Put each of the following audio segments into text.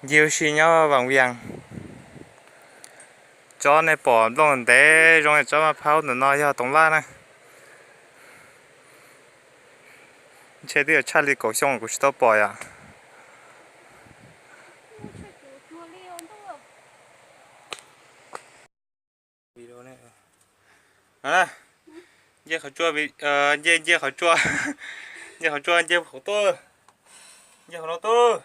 Ncig ua si nyob Vam Vias. Tsob nej pom nplooj ntev zoo li tsob maj phaub ntawm no yog toov vaj na. Ntshe twb yuav tshaj li kaum xyoo kuv tsis tau pom yom. Nce qhov tsua, nce, nce qhov tsua, nce qhov tsua, nce qhov tuaj, nce qhov no tuaj.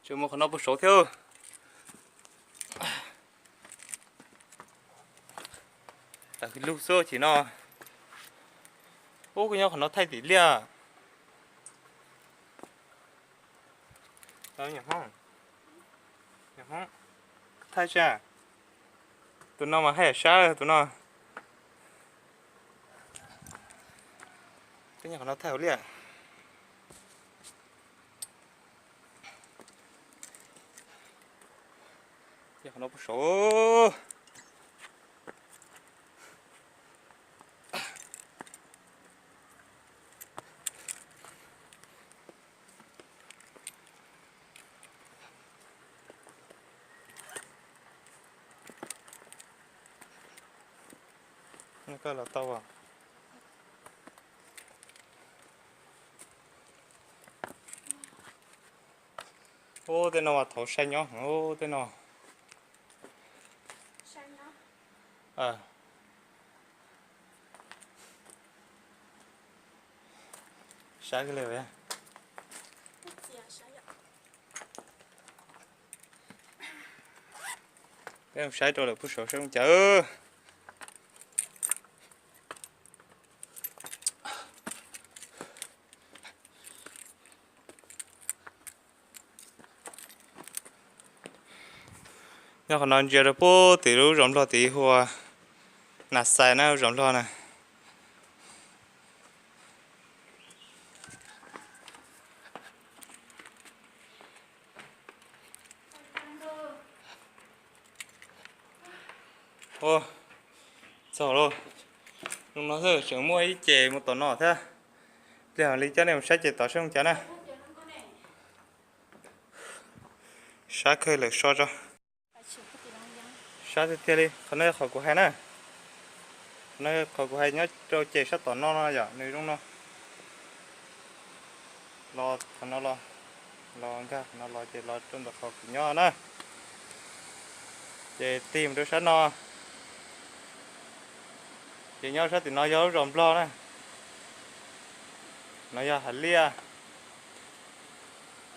Tseem mus qhov no puag saud thiab. Tawm lug xwb chim no. Ub, kuv nyob qhov no thaij tim liaj. Thaij tsa. Tus no mas haj yam sab tus no. Twb nyob qhov no thaij hauv liaj. Qhov no puag saud. Koj los tau as. Ub, tej no mas thaum sai nyob heev ub tej no. Sab kawg li. Peb mus saib rau lawm puag saud saib mus cas. Nyob qhov no ntsia rau puag tim lub zos Nplog tid hu ua Nas Xais na, lub zos Nplog na. Ua, txog lawm. Zoo no xwb, tseem muaj ib ces mus tom no thiab. Pliag li coj nej mus saib ces tod saib zoo cas na. Sab kawg lawm so tso. Sab tiag tiag li, qhov no yog qhov kuv hais na. Qhov no yog qhov kuv hais nyob rau ces sab tom no no yom, nws zoo no. Los qhov no los, los nkag qhov no los ces los rau ntawm qhov kuv nyob na. Ces tig mus rau sab no. Ces nyob sab tim no yog lub zos Nplog na. No yog hav liaj.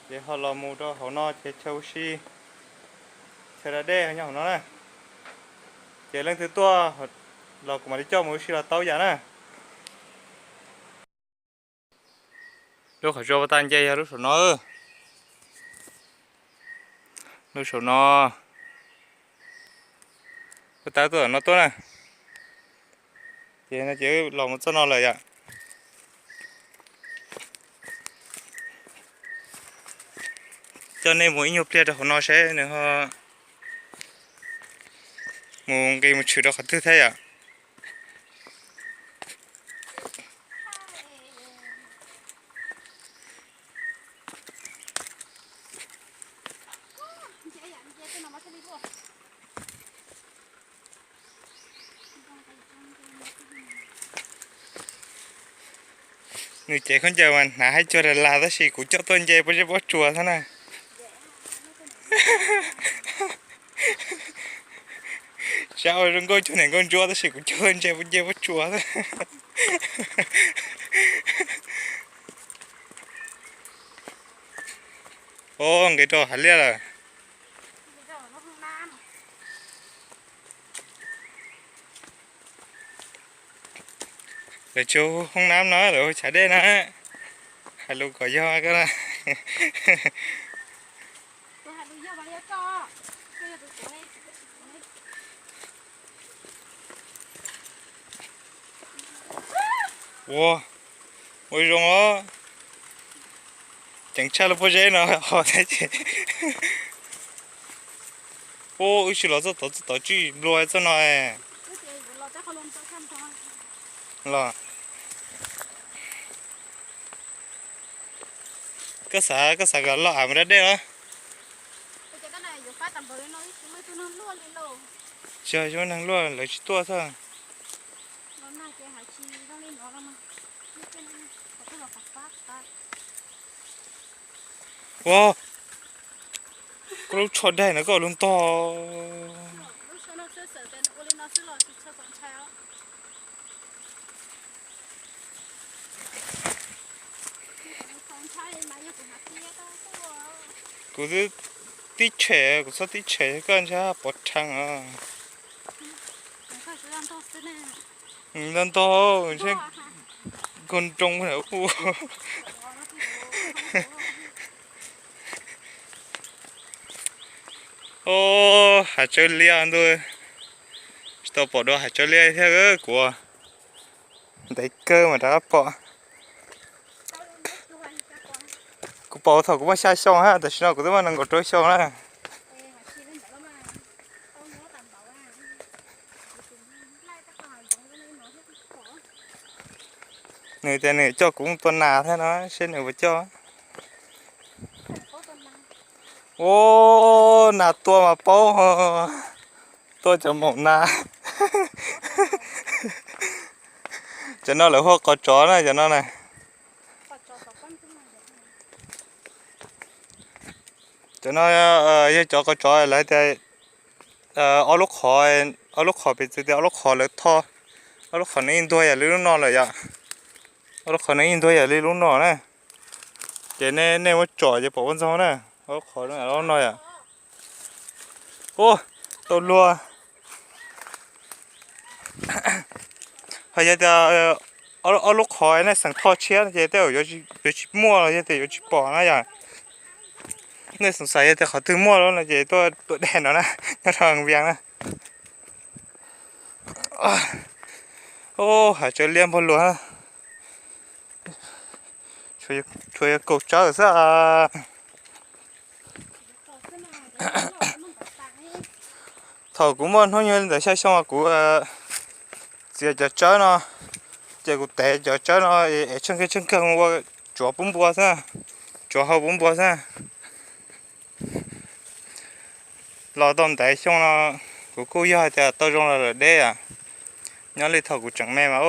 Ces ho los mus rau hauv no ces chaw ua si, chaw da dej nyob hauv no na. Ces leej twg tuaj los kuv mam li coj mus ua si los tau yam na. Lub qhov tsua puag ta nce yog lub saum no. Lub saum no. Puag ta tuaj no tuaj na. Ces no ces los mus txoj no lawm yom. Coj nej mus ib nyuag pliag rau hauv no seb nws ho mus nqis mus tshwm rau qhov twg thiab yom. Nws cev khaub ncaws mas hnav haib cuag ras las tab sis kuv coj tuaj nce pob zeb pob tsuas xwb na. Sab ua zoo nkauj cuag niam nkauj ntsuab tab sis kuv coj tuaj nce pob zeb pob tsuas xwb. Ua, nqis rau hav liaj lawm. Lawv tsis hu hoob nab no, lawv hu chav dej na. Hais lus kom yog koj na. Ua, ua zoo os. Ceev tshaj lub pob zeb no ho thiab ces. Ua, wb tsis los txoj tod, txoj tod tsis nplua txoj no. Los, koj xav, koj xav kom loj av mus da dej los? Tsis yog neeg luaj lawv tsis tuaj xwb. Ua, koj lub tsho daig na koj lub ntog. Kuv tib tshem, kuv txhob tib tshem koj ntshai pov rhees os. Ntog ntog, ntshe nkaug nroo hu. Hav tsawb liab ntuj, tsis tau pom dua hav tsawb liab thiab kuv. Ntev kawg mas rov qab pom. Kuv pom thaum kuv muaj xya xyoo hab, tam sim no kuv twb muaj nees nkaum rau xyoo na. Nws tias nws coj kuv mus tua nas thiab no, seb nws puas coj. Ua, nas tua mas paub, tua cov maum nas. Cov no lawv hu ua qos tsov na, cov no na. Cov no yog cov qos tsov lawv tias ob lub qhov, ob lub qhov piv txwv tias ob lub qhov lawv tho, ob lub qhov nws yeej ntuag yam li lub no lawm yom. Ob lub qhov nws yeej ntuag yam li lub no na. Ces nej muab tsom ces pom ua ntxoog na. Ob lub qhov lub no yom. Ua, tau luag. Hos yog tias ob lub qhov nej xeem tho tshiab ces tej zaum yuav tsis muaj los yog tias yuav tsis pom na yom. Nej xav xav yog tias qhov twg muaj lawm no ces tuaj, tuaj daig no na, nyob rau Vias na. Hav tsawb liab npaug luas. Tshuav yuav kaum tsawb xwb. Thaum kuv muaj hnub nyoog li ntawm xya xyoo kuv txiav cov tsawb no, ces kuv tev cov tsawb no es tsheej kiag tsheej kiag mus ua tsuav pub npua xwb, tsuav hau pub npua xwb. Los tau ntev xyoo no kuv kuj yog hais tias tau zoo los lawm deb, nyob li thaum kuv tseem me mas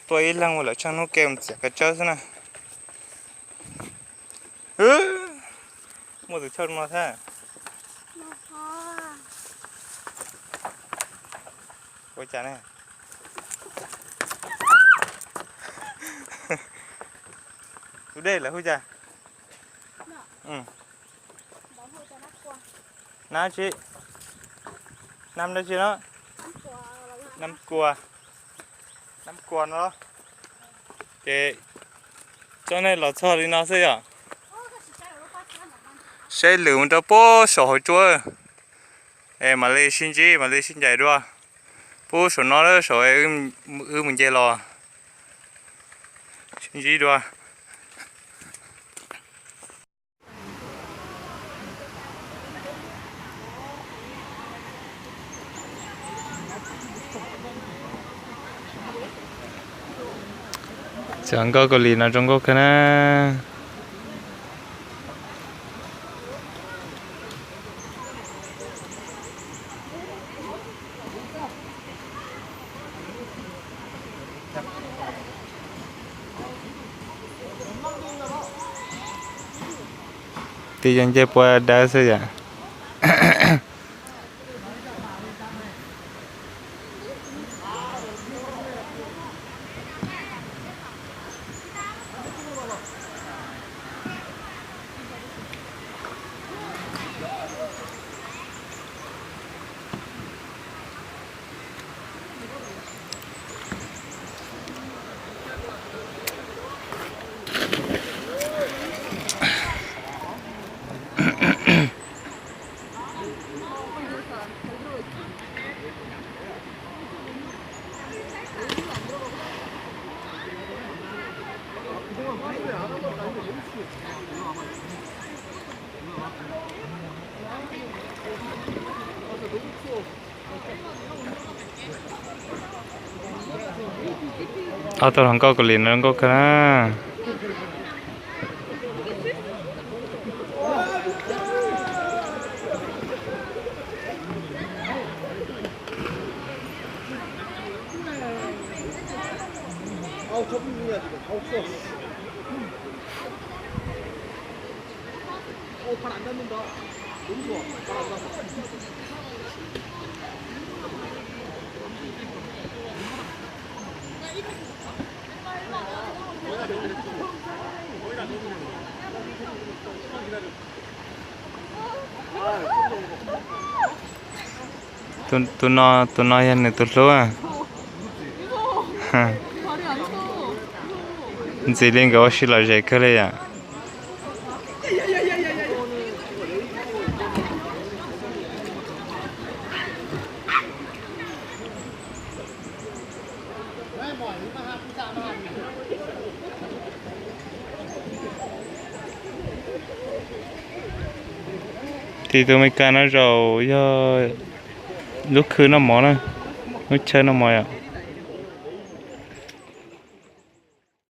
tuaj ib leeg ua lawv tsheej hnub ke mus txiav kav tsawb xwb na. Muaj tus choj no thiab. Ua cas ne? Tus dej lawv hu cas? Nab tsi? Nab dab tsi no? Nab kua. Nab kua no. Ces coj nej los txog li no xwb yom. Saib lwm mus rau puag saum hauv tsuab. Es mam li sib ntsib mam li sib ncaim dua. Puag saum no lawm saum wb mus nce los. Sib ntsib dua. Cov nkauj Kaus Lim no zoo nkauj kawg na. Tis yog nce pua dawb xwb yom. Ob tug hluas nkauj Kaus Lim no nkauj kawg na. Tus no, tus no yog nws tus hlub. Ntxim li nkawd ua si lom zem kawg li yom. Tim tus Amelikas no zaum yog lub khw noj mov na, lub chaw noj mov yom.